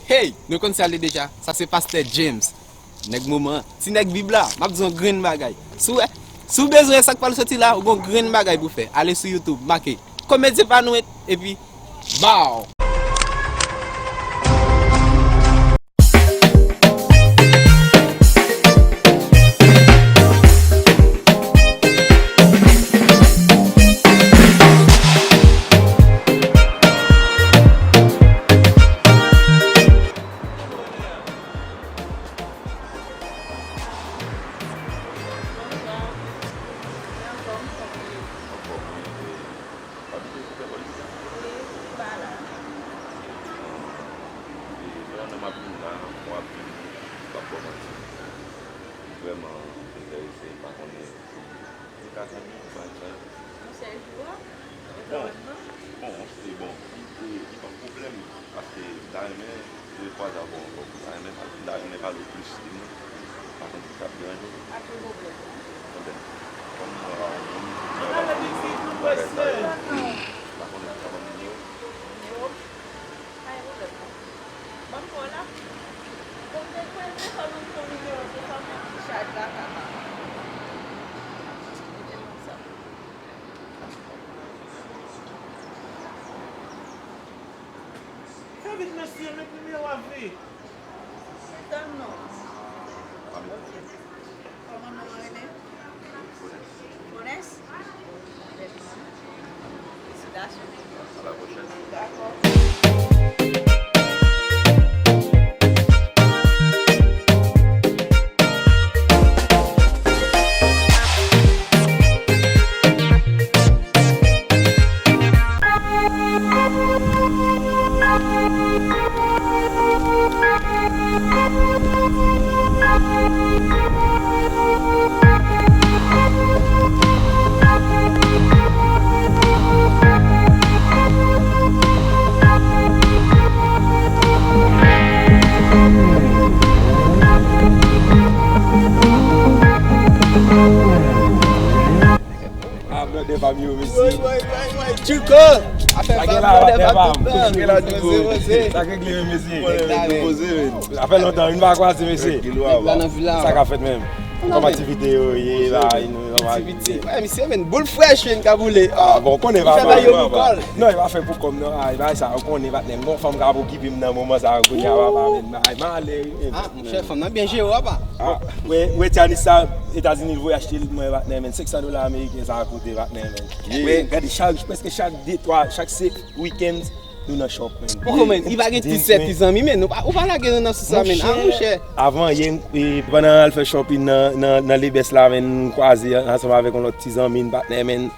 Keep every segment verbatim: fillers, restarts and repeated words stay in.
Hey, nou konn sa l ye deja. Sa se Pastè James. Nèg moman an. Ti nèg Bib la, m ap di w yon grenn bagay. Si w, si w bezwen sa k pral soti la, ou gen yon grenn bagay pou w fè. Ale sou YouTube, make Komedyen pa nou, epi, bow! Anfòm, wi. W abite sou Pè Pòl isit la? Wi, m pa la. E, e, nan m ap vin la, mwen ap vin, m p ap ba w manti. Vrèman enterese, m pa konnen si nou ka zanmi, m pa zanmi. Misye jou a? Bon, bon, se bon. Li, li, li pa pwoblèm, paske m ta renmen, Yo kwaze avè w ankò. M ta renmen pale, m ta renmen pale w plis de mwen. Pa konn si sa ap deranje w. Pa gen pwoblèm. Bon, kòm mwen pa yon moun, mwen pa konn bagay sa yo. M pa konnen si w ka ban m nimewo. Nimewo? Pa gen pwoblèm non. Ban m fè w la. Bon, m te kwè se sèlman m fè w nimewo, se sèlman ti chaj la ka pa. Mete non sa. Fè vit mesye, met nimewo a vit. Se tann non. Ok. Kòman non an rele? Fonès. Fonès? Felisitasyon. A la pwochèn. Dakò. Ah, blòdè pa m yo, mesye. Woy, woy, woy, woy, Tchouko! Afè pa m, blòdè pa m. Sa k regle, mesye? Sa fè lontan, nou pa kwaze, mesye. Sa k ap fèt menm? Kòman aktivite yo ye la? Aktivite. Wè, misye, menm, boul frèch, menm, ka boule. Ah, bon, ou konnen papa. Non, e pa fè pou kòm, non. Ah, e pa sa, ou konnen, patnè m. Gon fanm k ap okipe m nan moman sa, kounye a, papa, menm. Ay, m ale, wi, menm. Ah, monchè, fanm nan byen jere w, papa. Ah, wè, wè, Tianis sa, Etazini, l voye achte l, mwen, patnè, menm. Senk san dola ameriken, sa koute, patnè, menm. Wè, gade, chak, prèske chak de, twa, chak se weekend, nou nan shop, menm. Poko, menm, li pa gen ti sèt, ti zanmi, menm. Ou pa, ou pa lage nou nan sou sa, menm. Ah, monchè. Avan yè, e, pandan al fè shopping nan, nan, nan Lebès la, menm, m kwaze ansanm avèk yon lòt ti zanmi m, patnè, menm.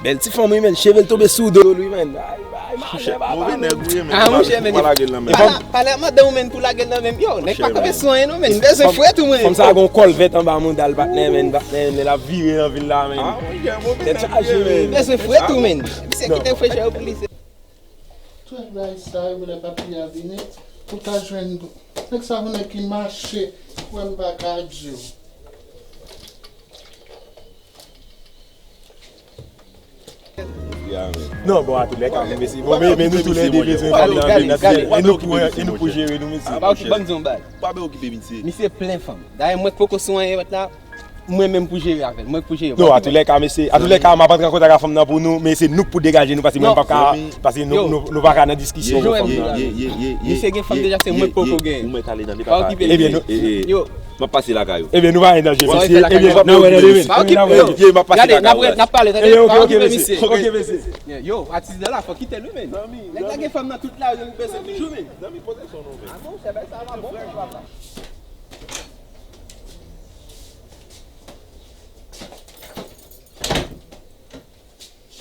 Bèl ti fanm, wi, menm. Cheve l tonbe sou do l, wi, menm. Ay, ay, malè, papa, menm. Ah, monchè, menm. Pale, pale ak madanm ou, menm, pou lage l nan menm. Yo, nèg pa kanpe sou anyen, non, menm. M bezwen fwet ou, menm. Fanm sa a gen yon kòlvèt anba mouda l, patnè, menm, patnè, menm, lè l ap vire nan vil la, menm. Tèt chaje, menm. M bezwen fwet ou, menm. Misye kite frechè yo pou li. Tout bagay sa yo, lè papi a vini, ou ka jwenn nèg sa, yon nèg ki mache, ou wè m pa ka di w. Non, bon, a tout lè ka, mesye. Bon, men, men nou tou lè de bezwen fanm nan, e nou pou, e nou pou jere nou, mesye. Pa okipe, ban m di yon bagay. Pa okipe misye. Misye plen fanm. Dayè, mwen k poko sou anyen, la. Mwen menm pou jere avè l, mwen pou jere. Non, a tou lè ka, mesye, a tou lè ka, m ap antre an kontak ak fanm nan pou nou, men se nou k pou degaje nou, paske mwen m p ap ka, paske nou, nou, nou pa ka nan diskisyon pou fanm nan. Misye gen fanm deja, se mwen k poko gen. Ou mèt ale nan li, papa. Pa okipe misye. Yo. M ap pase lakay ou. Ebyen, nou pa gen danje, mesye. Ebyen, n ap wè nan demen. Pa okipe yo. Ebyen, m ap pase lakay ou. Gade, n ap, n ap pale, tande. Pa okipe misye. Ok, mesye. Yo, atis nan la, fò kite l, wi, men. Nèg la gen fanm nan tout lari, nou bezwen toujou, men. Zanmi, poze son non, men. Ah non, se bagay sa pa bon, papa.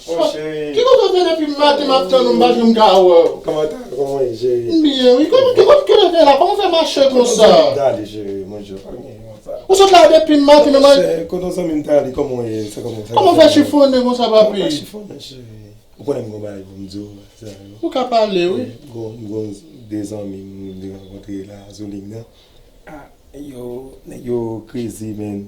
Mon cheri. Ki kote w te depi maten m ap tann ou, m pa janm ka wè w? Kòman w ta, kòman w ye, cheri? M byen, wi. Kòman, ki kote w te la? Kòman w fè mache konsa? Kote w sot la, cheri? Mon Dieu, pa gen konsa. Ou sot la depi maten, men. Cheri, kote w zanmi m t ale? Kòman w ye? Se kòman, sa... Kòman w fè chifonnen konsa, papi? Mwen pa chifonnen, cheri. Ou konnen m gon bagay pou m di w, sa yo. Ou ka pale, wi. Gon, gon de zanmi m, m te rankontre la, sou liy nan. Ah, yo, nèg yo crazy, man.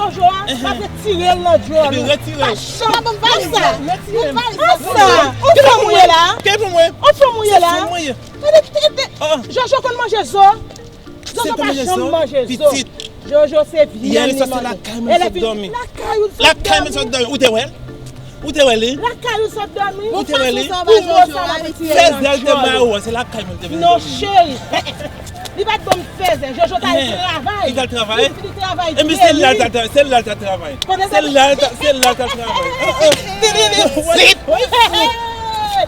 Jojo a, m ap retire l nan djòl ou. Retire l. Pa janm fè sa. Retire l. Pa sa. Ou fè mouye la. Ki pou mwen? Ou fè mouye la. Se pou mwen. Tande, tande, Jojo konn manje zo. Jojo pa janm manje zo. Jojo se vyann li manje. Yè li sòti lakay mwen sot dòmi. Lakay ou sot dòmi. Ou te wè l? Ou te wè li? Lakay ou sot dòmi. Ou te wè li? Pou mwen sa m ap retire nan djòl ou. Fèzè l te ba ou an, se lakay mwen te vin dòmi. Non cheri. Li pa t ban m fèzè. Jojo t al travay. Li t al travay? Li travay. Ebyen se la l t al travay. Se la l t al travay. Se la l t al travay.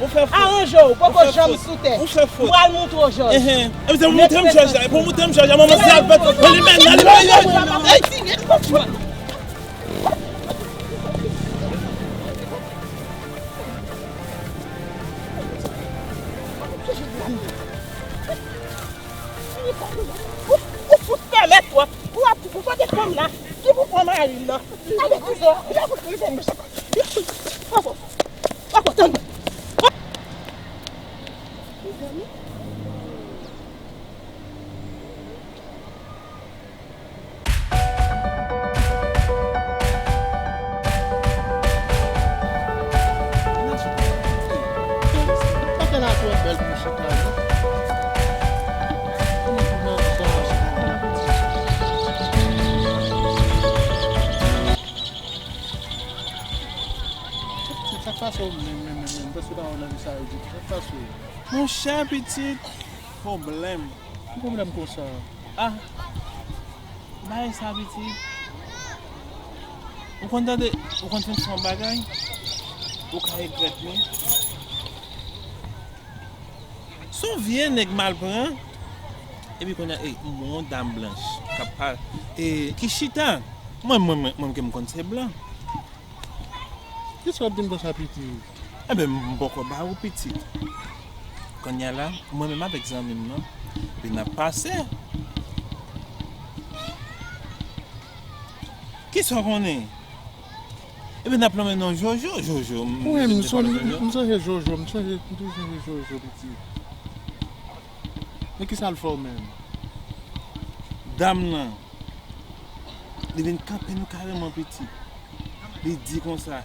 Ou fè fot. Aranje w, poko janm sou tè. Ou fè fot. M pral montre w, Jòj. Ebyen se pou montre m Jòj la. Pou montre m Jòj la. Manman se avèk. Li men nan li men. Ou, ou fout pèmèt twòp. Ou ap, ou kote fanm la? Ki pou pran mari l nan? Gade kouzen, li ap fout li fè mechan. Li ap fout. Papa, papa, tann. Sa k pase w menm, menm, menm, menm? Pèske pa wè w nan vi sa yo ditou. Sa k pase w? Monchè, pitit, pwoblèm. Ki pwoblèm konsa? Ah, bagay sa pitit. Ou konn tande, ou konn fin fè yon bagay, ou ka regrèt li. Se yon vye nèg m al pran, epi kounye a, e, m wè yon dam blanch k ap pale, e, ki chita. Mwen, mwen, mwen, mwen, m konn se blan. Kisa w ap di m konsa, pitit? Enben, m poko ba ou, pitit. Kounye a la, mwen menm avèk zanmi m nan, epi n ap pase. Kisa w konnen? Epi n ap nonmen non Jojo, Jojo. Wi, m sonje, m sonje Jojo, m sonje, m toujou sonje Jojo, pitit. Men kisa l fè w menm? Dam nan, li vin kanpe nou kareman, pitit. Li di konsa,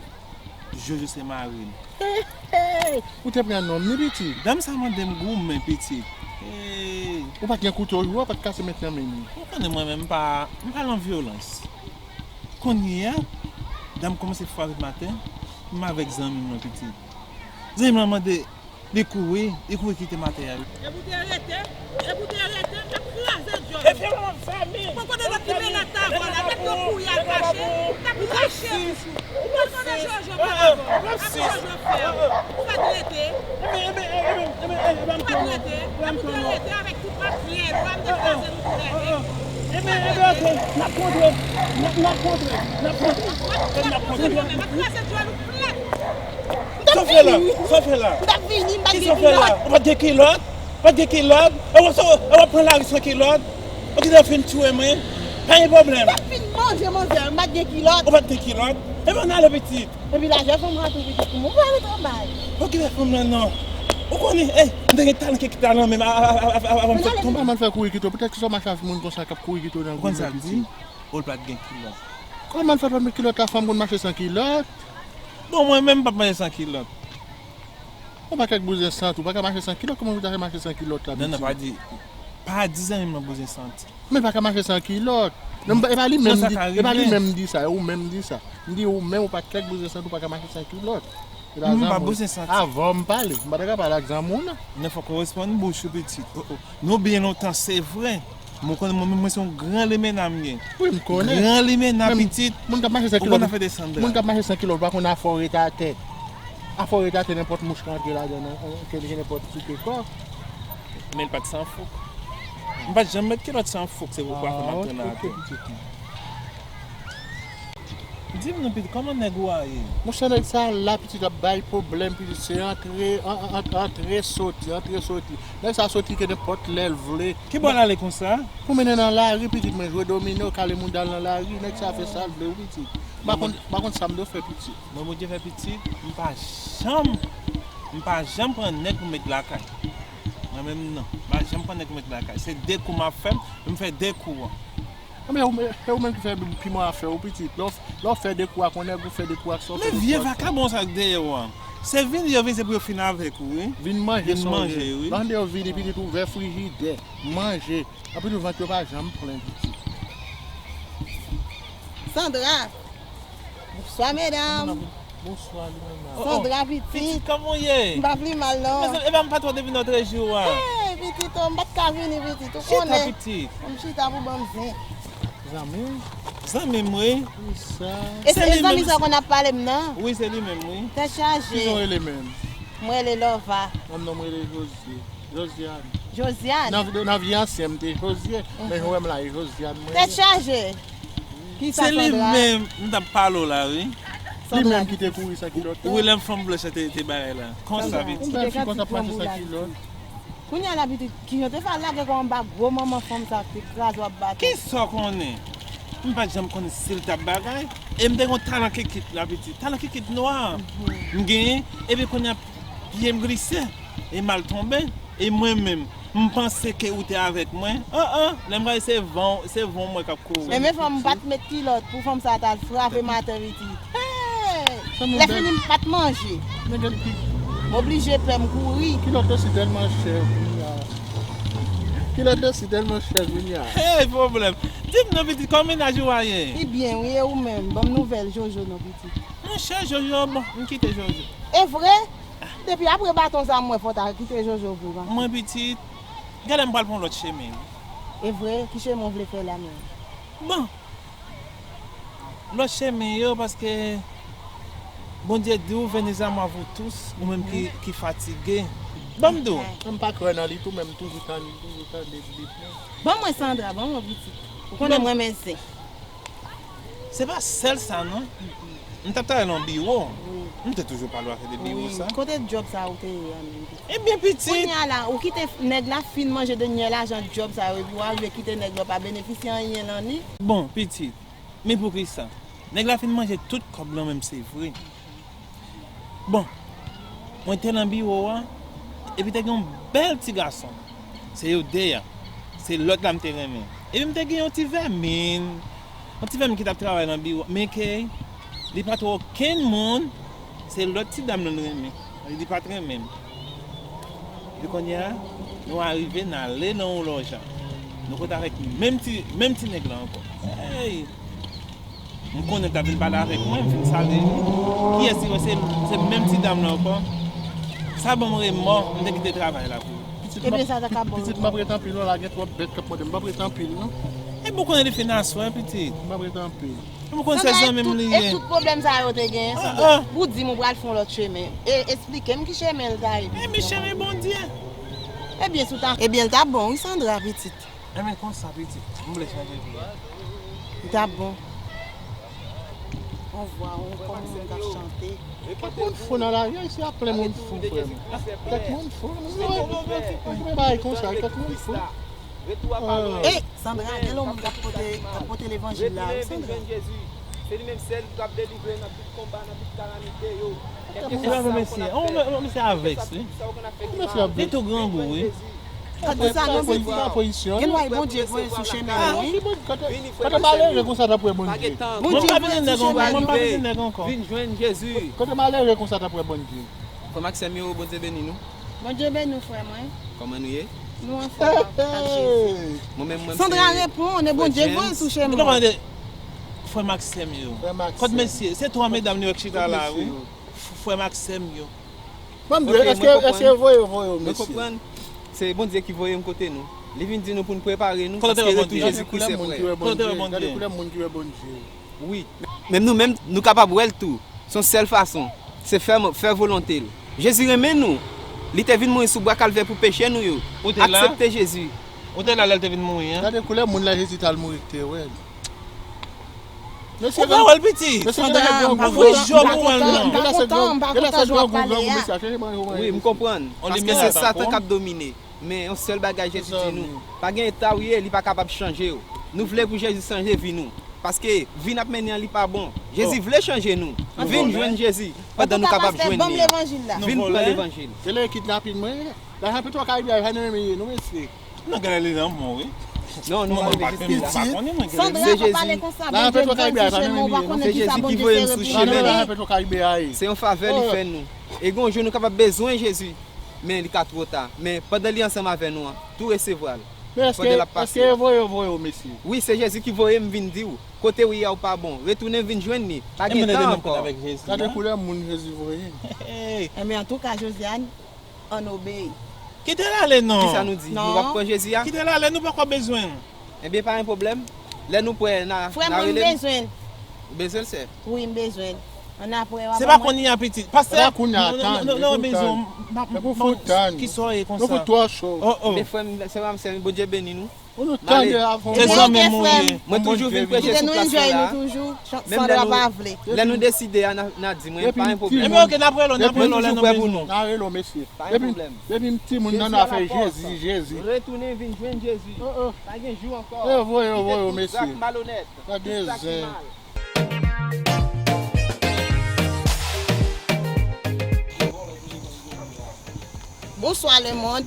Jojo se mari m. Hey, hey! Ou te pran non m, ni pitit? Dam sa mande m goumen, pitit. Hey! Ou pa t gen kouto, ou pa t kase met nan men li. Ou konnen mwen menm, m pa, m pa nan vyolans. Kounye a, dam kòmanse frape m atè, m avèk zanmi m nan, pitit. Zanmi m nan mande, li kouri, li kouri kite m atè a. Epi w te rete, epi w te rete, m t ap kraze djòl ou. Epi yon lòt zanmi. Poko de lòt ki menase avè w la, mete yon kouri al kache, m t ap rache w. Ou pa konnen Jojo pa avè w. Epi Jojo fè w. Ou pa t rete. Ou pa t rete. Epi w te rete avèk tout matyèl ou a, m te kraze nou toulède. Epi, epi, ok, n ap kontre, n ap, n ap kontre, n ap kontre, n ap kontre. M ap kraze djòl ou. Sa w fè la? Sa w fè la? M t ap vini, m pa t gen kilòt. Ou pa t gen kilòt? Ou pa t gen kilòt? E w, e w ap pran lari san kilòt? Ou gentan fin tchwe mwen? Pa gen pwoblèm. M t ap fin manje manzè, m pa t gen kilòt. Ou pa t gen kilòt? Ebyen, ann ale, pitit. Epi lajè fanm nan tou, pitit, pou mwen, pou ale travay. Ou gentan fanm nan, non. Ou konnen, ey, m te gen talan ki kite a nan men m, a, a, avan m fèk tonbe. Kòman l fè kouri kite w? Poutèt kisa w mache avèk moun konsa k ap kouri kite w nan gwo lè, pitit? Ou konn sa l di? Ou pa t gen kilòt. Kòman l fè pa t met kilòt la, fanm konn mache san kilòt? Bon, mwen menm m p ap mache san kilòt. Ou pa kèk bouzen sant, ou pa ka mache san kilòt, kòman ou ta fè mache san kilòt la, pitit? Non, non, pa di, pa di zanmi m nan bouzen sant. Men pa ka mache san kilòt. Non, e pa li menm di, e pa li menm di sa, e ou menm di sa. M di ou menm ou pa kèk bouzen sant, ou pa ka mache san kilòt. E pa zanmi w. M pa bouzen sant. Avan m pale, m pa ta ka pale ak zanmi w, non. Non, fòk ou responn bouch ou, pitit. Oh, oh. Nou byen lontan, se vre. Mwen konnen mwen menm, mwen se yon gran limena m ye. Wi, m konnen. Gran limena, pitit. Moun k ap mache san kilòt, ou konn afè de Sandra. Moun k ap mache san kilòt, ou pa konn afè w rete atè. Afè w rete atè, nenpòt mouch ka antre ladan, nan, ke, ke nenpòt ti ke kò. Men l pa t san fouk. M pa t janm met kilòt san fouk, se pou afè m ap tounen atè. Ah, ok, ok, pitit. Di m non, pitit, kòman nèg ou a ye? Monchè, nèg sa la, pitit, ap bay pwoblèm, pitit, se antre, an, an, an, antre, soti, antre, soti. Nèg sa soti ke nenpòt lè l vle. Ki bò l ale konsa? Pou mennen nan lari, pitit, mwen jwe domino, kale mouda l nan lari, nèg sa fè sa l vle, wi, pitit. M pa konn, m pa konn sa m dwe fè, pitit. Mwen, Bondye fè pitit, m pa janm, m pa janm pran nèg pou met lakay. Mwen menm, non. M pa janm pran nèg pou met lakay. Se de kou m ap fè, m fè de kou an. Anben, e ou, e ou menm ki fè piman afè ou, pitit. Lè w, lè w fè de kou ak yon nèg, ou fè de kou ak sa w fè de kou ak sa. Men vye vakabon sa k dèyè w an. Se vini yo vini, se pou yo fin avèk ou, wi. Vin manje sa w vle. Vin manje, wi. Lè w vini, pitit, ouvè frijidè, manje. Anpi tou vant yo pa janm plen, pitit. Sandra. Bonswa, medam. Bonswa, Limena. Sandra, pitit. Pitit, kòman w ye? M pa pi mal, non. Mezanmi, e pa m pa twò te vin lòt jou a. Hey, pitit, oh, m pa t ka vini, pitit. Ou konnen. Chita, pitit. M chita pou ban m zen. Zanmi w? Zanmi m, wi. Kisa? E se zanmi sa w konn ap pale m nan? Wi, se li menm, wi. Tèt chaje. Kisa w rele menm? Mwen rele Lova. Mwen non, mwen rele Jozye. Josiane. Josiane. Nan, nan vi ansyen, m te Josye, men ou wè m la, e Josiane mwen ye. Tèt chaje. Kisa Sandra? Se li menm m t ap pale w la, wi. Li menm ki te kouri san kilòt la. Wi, lè fanm blanch la te, te bagay la. Konsa, pitit. Yon bèl fi konsa ap mache san kilòt. Kounye a la, pitit, kijan w te fè al lage kò w anba gwo manman fanm sa k te kraze w ap bati? Kisa w konnen? M pa t janm konnen si l t ap bagay. E m te gen yon talan kikit la, pitit. Talan kikit nwa. M genyen. Epi kounye a, pye m glise. E m al tonbe. E mwen menm, m panse ke ou te avèk mwen. An, an, lè m gade se van, se van mwen k ap kouri. Enben fanm, m pa t met kilòt pou fanm sa ta al frape m atè, pitit. Hey! Lè fini, m pa t manje. M oblije pè m kouri. Kilòt yo si tèlman chè kounye a. Kilòt yo si tèlman chè kounye a. Hey, pwoblèm. Di m non, pitit, kòman mennaj ou a ye? Li byen, wi, e ou menm? Ban m nouvèl Jojo non, pitit. Monchè, Jojo, bon, m kite Jojo. E vre? Depi apre baton sa, m wè fò w ta kite Jojo vre, pa. Mwen, pitit, Gade m pral pran lòt chemen. E vre, ki chemen w vle fè la menm? Bon, lòt chemen yo, paske Bondye di w, venez à moi vous tous, ou menm ki, ki fatige. Ban m di w. M pa kwè nan li tou, men m toujou tande, m toujou tande li. Ban mwen Sandra, ban mwen pitit. Ou konnen m renmen zen. Se pa sèl sa non. M t ap travay nan biwo. M te toujou pale w afè de biwo sa. Kote djòb sa ou te ye a menm? Ebyen pitit. Kounye a la, ou kite nèg la fin manje dènyè lajan djòb sa yo, epi w arive kite nèg la pa benefisye anyen nan li. Bon, pitit, men poukisa? Nèg la fin manje tout kòb lan menm, se vre. Bon, mwen te nan biwo a, epi te gen yon bèl ti gason. Se yo de a. Se lòt la m te renmen. Epi m te gen yon ti vèmin. Yon ti vèmin ki t ap travay nan biwo. Men ke li pa t wè okenn moun. Se lòt ti dam nan l renmen. Li pa t renmen m. Epi kounye a, nou arive, n ale nan yon lòj la. Nou kote avèk menm ti, menm ti nèg la ankò. Hey! M konnen l t ap vin pale avèk mwen, m fin salye li. Kiyès li wè se, se menm ti dam nan ankò? Sa ban m remò, m te kite travay la pou li. Ebyen sa ta ka bon. Pitit, m ap ret anpil non, la gen twòp bèt k ap mande m, m ap ret anpil non. Ebyen ou konnen li fin aswè, pitit. M ap ret anpil. Ebyen ou konnen se zanmi m li ye. E tout pwoblèm sa yo te genyen, Sandra? Pou di m ou pral fè yon lòt chemen. E esplike m ki chemen l ta ye. Ebyen chemen Bondye. Ebyen si w ta, ebyen l ta bon wi Sandra, pitit. Enben konsa pitit, m vle chanje vi a. Li t ap bon. On vwa, on kòm yon moun k ap chante. Kèk moun fou nan lari a, isi a plen moun fou, frè m. Kèk moun fou, nou gen bagay konsa, kèk moun fou. E, Sandra, gen lè yon moun k ap pote, k ap pote levanjil la, wi, Sandra. Se li menm sèl ki ap delivre nan tout konba, nan tout kalamite yo. Kèlkeswa sa w konn ap fè, kèlkeswa sa w konn ap fè ki mal. Li tou grangou, wi. Gade sa, non, pitit. Gen lwa Bondye voye sou chemen nou, wi. Kote malere konsa t ap wè Bondye? Bondye voye sou chemen nou. Vin jwenn Jezi. Kote malere konsa t ap wè Bondye? Frè m ak sè m yo, Bondye beni nou. Bondye beni w, frè mwen. Kòman nou ye? Nou anfòm, ak Jezi. Mwen menm, mwen se Sandra reponn, e Bondye voye sou chemen. Frè m ak sè m yo. Kot mesye? Se twa medam li yo k chita la, wi. Frè m ak sè m yo. Ban m di, èske, èske voye yo voye w, mesye? Mwen konprann. Se Bondye ki voye m kote nou. Li vin di nou pou n prepare nou, paske retou Jezikri se prè. Kote w wè Bondye? Gade koulè moun ki wè Bondye. Wi. Menm nou menm, nou kapab wè l tou. Se yon sèl fason. Se fè, fè volonte l. Jezi renmen nou. Li te vin mouri sou bwa Kalvè pou peche nou yo. Aksepte Jezi. Ou te la lè l te vin mouri an? Gade koulè moun la Jezi t al mouri ki te wè l. Mesye, ou pa wè l piti? Mesye, gade grangou. Ou fè jòb ou wè l non. Gade se grangou, grangou mesye a, chanje manyo manyo. Wi, m konprann. Paske se Satan k ap domine. Men yon sèl bagay Jezi di nou, pa gen eta w ye, li pa kapab chanje w. Nou vle pou Jezi chanje vi nou. Paske vi n ap mennen an, li pa bon. Jezi vle chanje nou. Vin jwenn Jezi pandan nou kapab jwenn li an. Vin pran levanjil. Se lè kidnapin mwen ye. Lajan Petro Caribe a, pa nan men m ye non, mesye. Non, gade li nan mwen, wi. Non, nou pa rive jis la. Sandra pa pale konsa, Bondye voye m sou chemen, ou pa konnen kisa Bondye se reponn. Se Jezi ki voye m sou chemen. Se yon favè li fè nou. E gon jou nou kapab bezwen Jezi, men li ka twò ta. Men pandan li ansanm avè nou an, tou resevwa l. Men èske, èske voye yo voye w, mesye? Wi, se Jezi ki voye m vin di w, kote w ye a ou pa bon. Retounen vin jwenn li. Pa gen tan ankò. Gade koulè moun Jezi voye. Enben, antouka, Josiane, ann obeyi. Kite l ale non. Kisa nou di? Nou p ap pran Jezi a? Kite l ale, nou poko bezwen l. Enben, pa gen pwoblèm. Lè nou prè, n a, n a rele m. Frè mwen, m bezwen l. Ou bezwen l, sè? Wi, m bezwen l. Ann apre, w a ban mwen. Se pa kounye a, pitit. Pastè, non, non, non, non, bezwen, m ap, m ap, kisa w ye konsa? Nou fout twò cho. Oh, oh. Men frè m, sè m, Bondye beni nou. Ou nou tande avan. Se zanmi m ou ye. Mwen toujou vin preche sou plas mwen la. Menm lè nou, lè nou deside a, n a, n a di mwen, pa gen pwoblèm. Ebyen, ok, n ap rele w, n ap rele w lè nou bezwen w. N a rele w, mesye. Pa gen pwoblèm. Depi m timoun nan, nou ap fè Jezi, Jezi. Retounen vin jwenn Jezi. Pa gen jou ankò. E voye yo, voye yo, mesye. Kite tout zak malonèt, tout zak mal. Bonswa lemonn.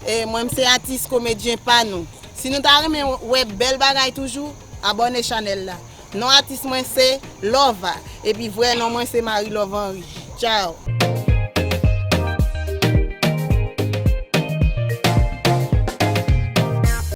E mwen, m se atis komedyen pa nou. Si nou ta renmen wè bèl bagay toujou, abòne chanèl la. Non atis mwen se Lova. Epi vrè non mwen se Marie Love Henry. Tchaw.